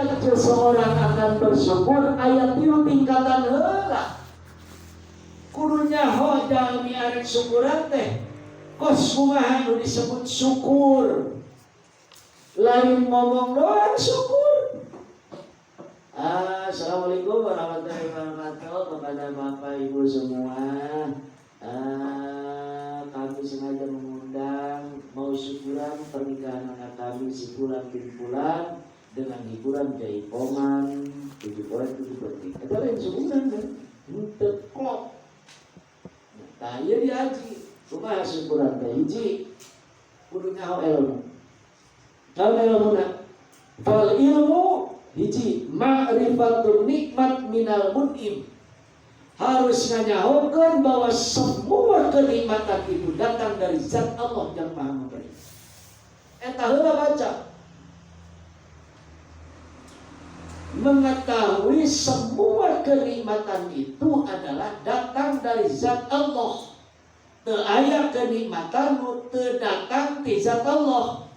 Tingkat seseorang akan bersyukur aya tilu tingkatan heula. Kudu nyaho jalmi arek syukuran teh kos kumaha nu disebut syukur. Lain ngomong doang syukur. Assalamualaikum warahmatullahi wabarakatuh kepada bapak ibu semua. Kami sengaja mengundang mau syukuran pernikahan anak kami si Fulan bin Fulan dengan hiburan jaipongan 7 poin 7 detik. Itu lain syukuran kan? Henteu klop. Nah, ieu diaji. Kumaha syukuran teh hiji? Kudu nyaho ilmu. Naon ilmuna? Fal ilmu hiji ma'rifatun nikmat minal mun'im. Harus nganyahokeun bahwa semua kenikmatan itu datang dari zat Allah yang Maha Memberi. Eta heula baca. Mengetahui semua kenikmatan itu adalah datang dari zat Allah. Teu aya kenikmatan nu teu datang ti zat Allah.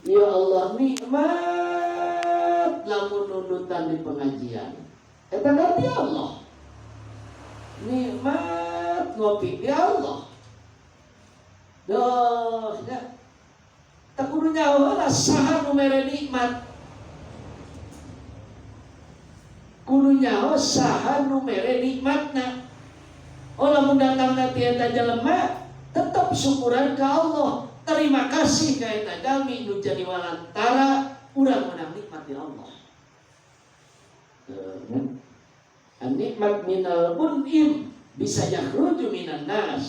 Ya Allah nikmat lamun nundutan di pengajian. Eta kan ti Allah. Nikmat ngopi ti Allah. Duh, ya. Tak kudu nyaho lah saha nu mere nikmat. Kudu nyaho saha nu mere nikmatna. Oh lamun datang ka ti eta jelema tetep syukuran ka Allah. Terima kasih ka eta jalmi nu jadi walantara urang menang nikmat di Allah. An-nikmat minal mun'im bisa yakhruju minan nas.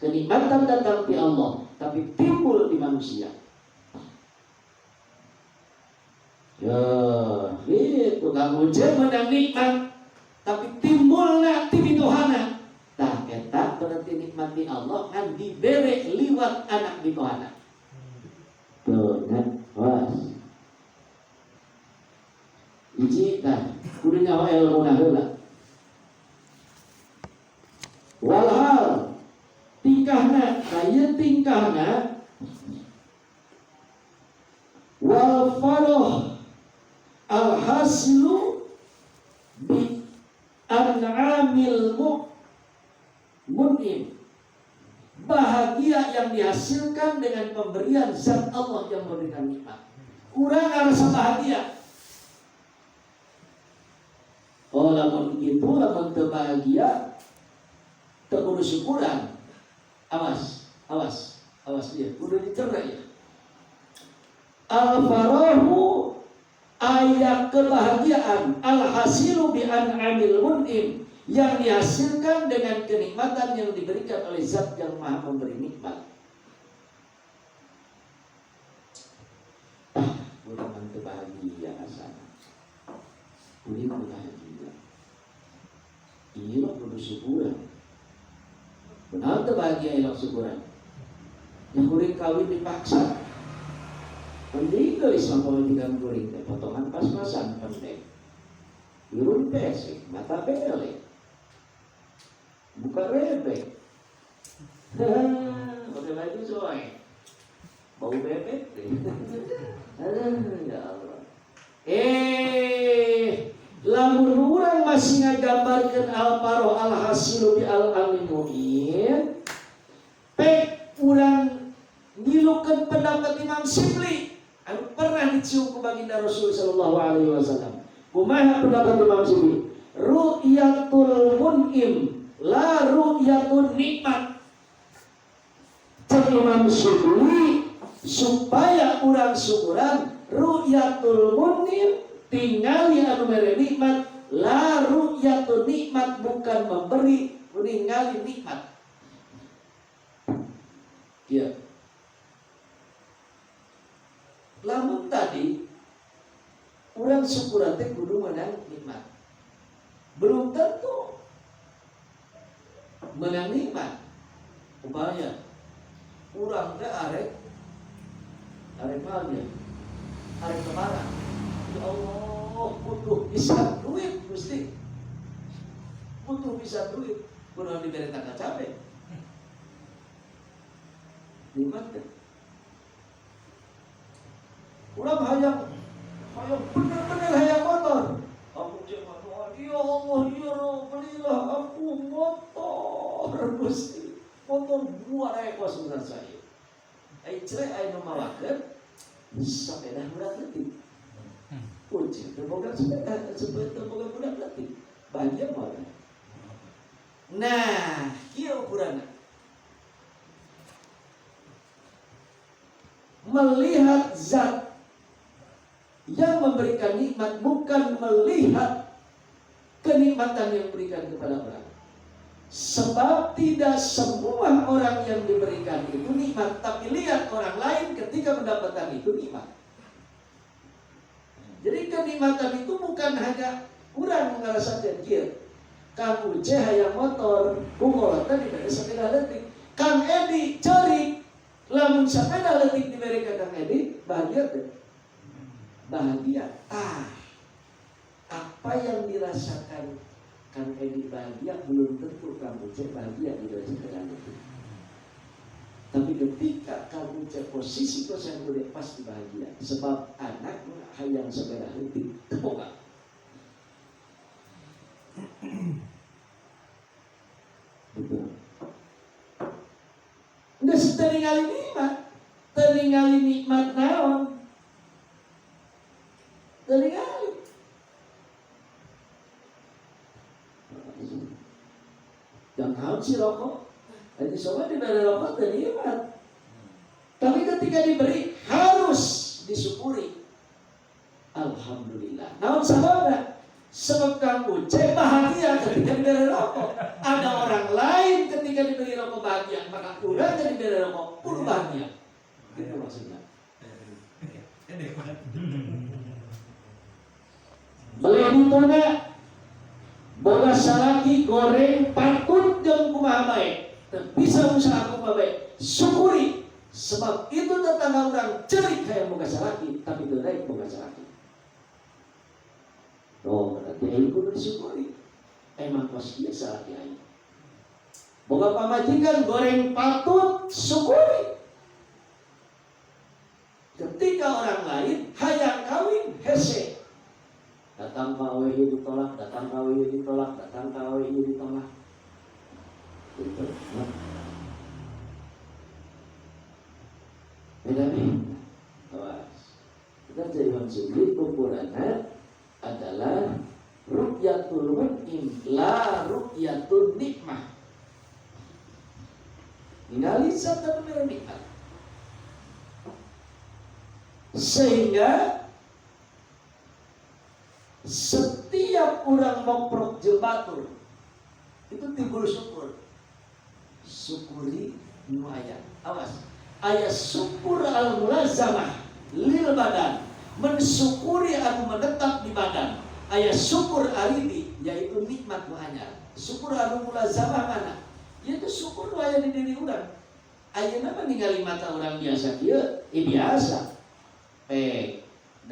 Kenikmatan datang di Allah tapi timbul di manusia. Ya, itu Kang Ujeng menang nikmat tapi timbulna ti mitohana. Tah eta berarti nikmat di Allah kan dibere liwat anak mitohana. Tuh, kan? Was. Hiji tah kudu nyaho ilmuna heula. Walhal tingkahna kaya tingkahna wal faroh alhasilu bi an'amil mun'im, bahagia yang dihasilkan dengan pemberian zat Allah yang memberikan nikmat. Urang ngarasa bahagia. Oh lamun kitu lamun teu bahagia teu kudu syukuran. Awas, awas, awas dia kudu dicerai ya. Al-farahu ayat kebahagiaan al-hasilu bi an'amil mun'im yang dihasilkan dengan kenikmatan yang diberikan oleh zat yang maha memberi nikmat. Ah, urang teu bahagia asana. Kuring bahagia. Ieu mah kudu syukuran. Kunaon teu bahagia ilok syukuran? Yang kuring kawin dipaksa. Mending geus mah pamajikan kuring teh potongan pas-pasan pendek. Irung pesek, mata belek. Buka rebek. Pakai baju soe. Bau bebek deh. Aduh, ya Allah. Lamun urang masih ngagambarkeun al-faroh al-hasilu bi al-aminuin, pek urang ngilukeun pendapat Imam Syibli anu pernah dicium ku baginda Rasul sallallahu alaihi wasallam. Kumaha pendapat Imam Syibli? Ru'yatul mun'im la ru'yatun nikmat. Cek Imam Syibli supaya urang syukuran ru'yatul mun'im tingali anu mere nikmat, la ru'yatun nikmat bukan memberi, ningali nikmat. Ya. Lamun tadi urang syukuran teh kudu menang nikmat. Belum tentu menang nikmat. Umpamanya urang teh arek arek naon ya? Arek lebaran. Ya Allah, butuh bisa duit Gusti. Butuh bisa duit. Kunaon dibere tangga capek. Nikmat teh. Urang hayang Bener-bener hayang motor. Aku cek doa, ya Allah, ya Rob, belilah aku motor, Gusti. Motor buat aya kos urusan saya. Ai cerai aya nu mawakeun sepeda budak leutik. Ucil teu boga sepeda, sepeda boga budak leutik. Bahagia moal? Nah, kieu ukuranna. Melihat zat yang memberikan nikmat, bukan melihat kenikmatan yang diberikan kepada orang. Sebab tidak semua orang yang diberikan itu nikmat, tapi lihat orang lain ketika mendapatkan itu nikmat. Jadi kenikmatan itu bukan hanya kurang merasakan kieu. Kang Uce hayang motor, ku kolotna diberi sepeda leutik. Kang Edi ceurik, lamun sepeda leutik diberi ka Kang Edi, bahagia teh? Bahagia. Ah, apa yang dirasakan Kang Edi bahagia belum tentu Kang Uce bahagia diberi sepeda leutik. Tapi ketika Kang Uce posisi kosan gede pasti bahagia, sebab anak hayang sepeda leutik teu boga. Betul. Geus teu ningali nikmat, teu ningali nikmat naon? Teu ningali. Jangan naon si rokok. Jadi sobat diberi rokok teu nikmat. Tapi ketika diberi harus disyukuri. Alhamdulillah. Naon sababna? Sebab Kang Uce bahagia ketika diberi rokok. Ada orang lain ketika diberi rokok bahagia, maka kurangnya diberi rokok pun bahagia. Itu maksudnya. Beli dituna, boga salaki goreng patut jeung kumaha bae. Teu bisa usaha kumaha bae. Syukuri, sebab itu tetangga urang cerik hayang boga salaki, tapi teu daek boga salaki. Oh, berarti aing kudu disyukuri. Emang kos kieu salaki aing. Boga pamajikan goreng patut, syukuri. Ketika orang lain hayang kawin hese. Datang ka awe ieu ditolak, datang ka awe ieu ditolak, datang ka awe ieu ditolak. Gitu. Nah. Beda-beda. Awas. Kita jadi Imam Sugri ukurannya adalah ru'yatul mun'im la ru'yatul nikmah. Ningali zat anu mere nikmat. Sehingga setiap orang moprok jeung batur itu timbul syukur. Syukuri nu aya. Awas. Aya syukur al-mulazamah lil badan. Mensyukuri anu menetap di badan. Aya syukur aridi, yaitu nikmat nu anyar. Syukur anu mulazamah mana? Yaitu syukur nu aya di diri urang. Ayeuna mah ningali mata urang biasa kieu, biasa.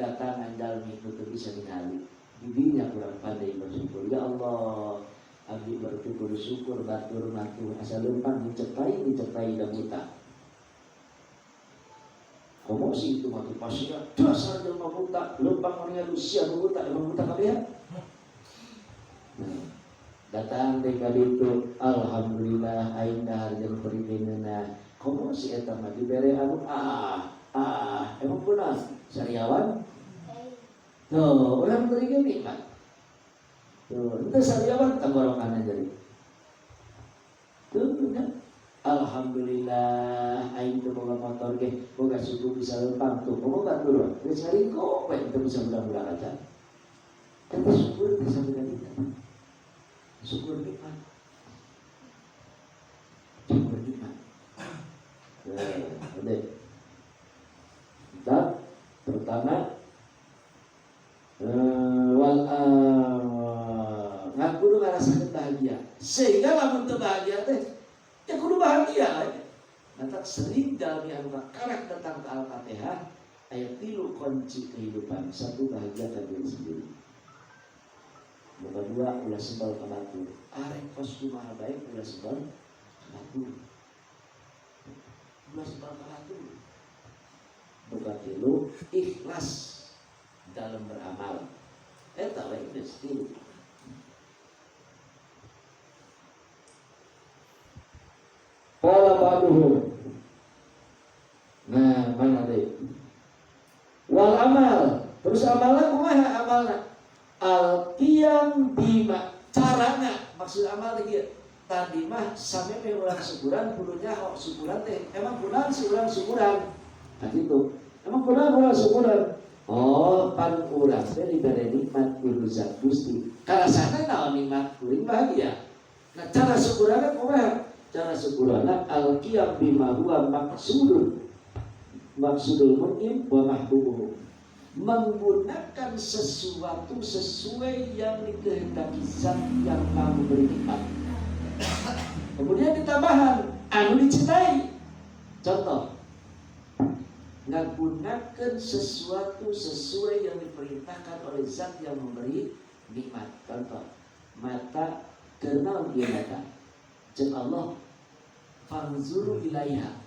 Datang jalmi nu teu bisa ningali. Didinya kurang pandai bersyukur. Ya Allah, abdi bersyukur syukur batur matu asa leumpang dicepai da buta. Komosi itu mati pasnya dasar jelma buta, leumpang ningali sia buta, emang buta kabeh. Nah, datang deui ka ditu, alhamdulillah aing dahar jeung peribeneuna. Komosi eta mah dibere anu emang kunaon sariawan? Tuh, urang beri ge nikmat. Tuh, ente sariawan tenggorokanna jadi. Tuh, kan? Alhamdulillah aing teu boga motor ge, boga suku bisa lempang tuh, boga batur. Geus ngaringko we teu bisa budak-budak aja. Tapi syukur teh sampai ka ditu. Syukur nikmat. Syukur nikmat. Udah. Kitab pertama wal ngaku ngarasakeun bahagia. Sehingga lamun teu bahagia teh ya kudu bahagia aja. Maka sering jalmi anu karak datang ke Al-Fatihah ayat 3 kunci kehidupan. 1, bahagiakan diri sendiri. Nomor 2, ulah sebal ka batur. Arek kos kumaha bae ulah sebal ka batur. Ulah sebal ka batur. Nomor 3, ikhlas dalam beramal. Eta we geus tilu. Qala ba'duhum. Nah, mana deh? Wal amal. Terus amalna kumaha amalna? Al qiyam bima carana maksud amal teh kieu. Tadi mah sameme urang syukuran kudu nyaho syukuran teh emang kunaon sih urang syukuran? Nah gitu. Emang kunaon urang syukuran? Oh, pan urang teh dibere nikmat ku zat Gusti. Karasana naon nikmat kuring bahagia. Nah, cara syukuranna kumaha? Cara syukuranna al qiyam bima huwa maqsudun. Maksudul mun'im wa mahbubuhu. Menggunakan sesuatu sesuai yang dikehendaki zat yang maha memberi nikmat. Kemudian ditambahan anu dicintai. Contoh, ngagunakeun sesuatu sesuai yang diperintahkan oleh zat yang memberi nikmat. Contoh, mata keur naon ieu mata? Cek Allah, fanzuru ilaiha.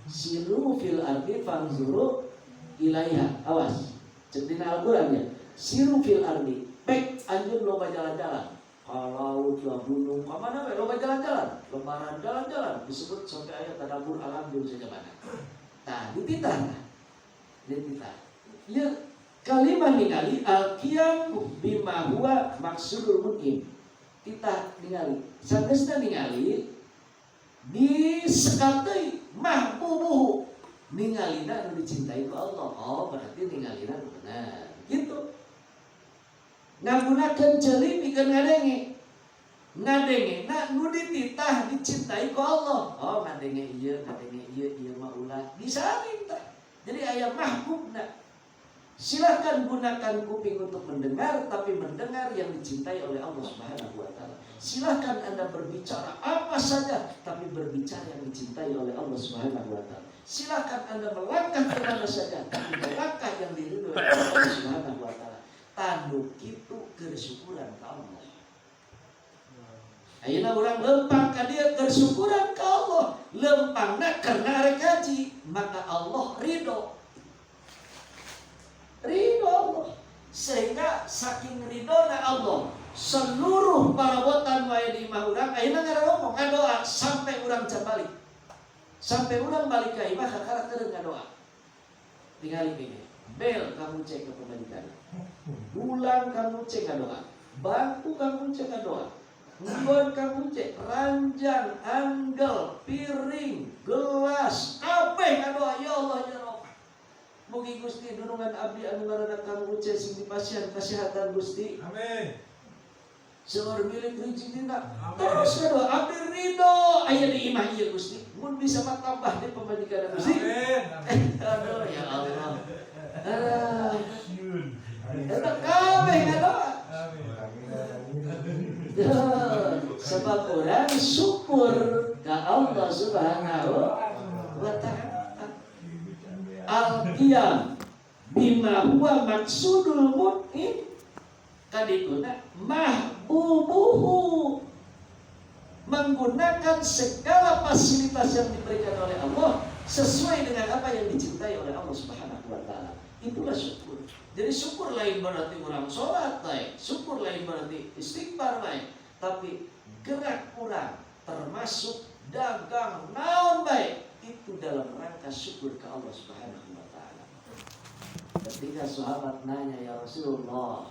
Siru fil ardi fanzuru ilaiha. Awas, cek dina Al-Qur'an ya. Siru fil ardi. Pek anjeun loba jalan-jalan. Ka laut lah gunung, ka mana we loba jalan-jalan. Lebaran jalan-jalan disebut sampai ayat tadabbur alam di sajabana. Nah, dititah. Dititah. Ya kalimat ningali al-qiyam bima huwa maksudul mun'im. Titah ningali. Sageusna ningali disekat deui mahbubuhu. Ningalina anu dicintai ku Allah. Oh, berarti ningalina anu bener. Gitu. Ngagunakeun ceuli pikeun ngadenge. Ngadenge na nu dititah dicintai ku Allah. Oh, ngadenge ieu, ngadenge ieu, ieu mah ulah. Disaring tah. Jadi aya mahbubna. Silahkan gunakan kuping untuk mendengar, tapi mendengar yang dicintai oleh Allah Subhanahu wa taala. Silahkan Anda berbicara apa saja, tapi berbicara yang dicintai oleh Allah Subhanahu wa taala. Silahkan Anda melangkah kemana saja, tapi melangkah yang diridhoi oleh Allah Subhanahu wa taala. Tanduk kitu kesyukuran ka Allah. Ayeuna urang lempang ka dieu kesyukuran ka Allah. Lempangna karena arek haji, maka Allah ridho. Ridho Allah. Sehingga saking ridhona Allah, seluruh parabotan wae di imah urang ayeuna ngaromong ngadoa sampai urang can balik. Sampai urang balik ka imah kakara keur ngadoa. Tingali gini. Bel kamu cek ke pamajikan. Dulang kamu cek ngadoa. Bangku kamu cek ngadoa. Nggon kamu cek ranjang, anggel, piring, gelas, kabeh ngadoa ya Allah ya Rabb. Mugi Gusti dunungan abdi anu ngaranna Kang Uce sing dipasihan kesehatan Gusti. Amin. Seueur milik rezekina. Amin. Terus ngadoa abdi ridho aya di imah ieu Gusti. Mun bisa mah tambah di pamajikan Gusti. Amin. Amin. Aduh ya Allah. Aduh. Syun. Eta kabeh ngadoa. Amin. Ya, sebab orang syukur ke Allah Subhanahu wa ta'ala. Al-qiyam bima huwa maksudul mun'im kadituna mahbubuhu, menggunakan segala fasilitas yang diberikan oleh Allah sesuai dengan apa yang dicintai oleh Allah Subhanahu wa taala. Itulah syukur. Jadi syukur lain berarti orang sholat lain, syukur lain berarti istighfar lain, tapi gerak kurang termasuk dagang naon baik itu dalam rangka syukur ke Allah Subhanahu wa taala. Ketika sahabat nanya, ya Rasulullah,